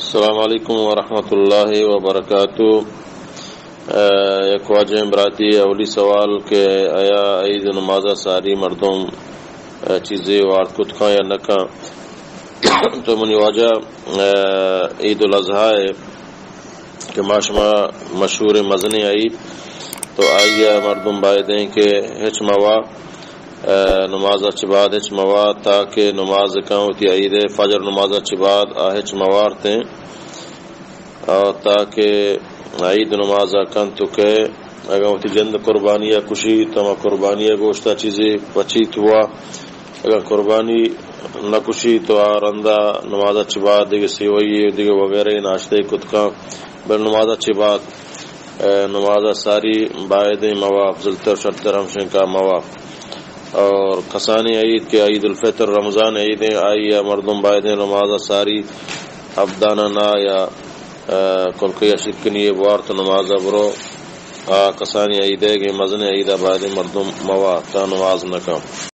السلام علیکم ورحمۃ اللہ وبرکاتہ۔ اے، یک واجہیں براتی اولی سوال کہ آیا عید نمازا ساری مردم، اے، چیزے وارت کت کن یا نہ کن؟ تو منی واجہ، اے، عید الاضحی کہ ما شما مشہور مزنیں عید، تو آئی ء مردم بایدیں کہ ہچ موا، اے، نماز ء چہ بعد ہچ موا، تاکہ نماز کن وتی عید ء فجر نماز ء چہ بعد آ ہچ موارتیں، آ، تاکہ عید نماز ء کن تو کہ اگاں وتی جند قربانی ء کشی تو ہما قربانی ء گوشت ء چیزے پچی تو اگاں قربانی نہ کشی تو آ رندا نماز ء چہ بعد دگہ سیوئی ء دگہ وغیرہ ناشتہ کت کن، بل نماز ء چہ بعد، اے، نماز ء ساری بایدیں موا، افضل تر شرتر ہمشیں کا موا۔ اور کسانی عید کہ عید الفطر رمضان عید ہیں، آئی ء مردم بایدیں نماز ء ساری ابدانہ نہ یا، اے، کلکے ء شکنی بوارت نماز ء برو۔ آ کسانی عید ہے کہ مزن عید ء بایدیں مردم موا تا نماز نہ کن۔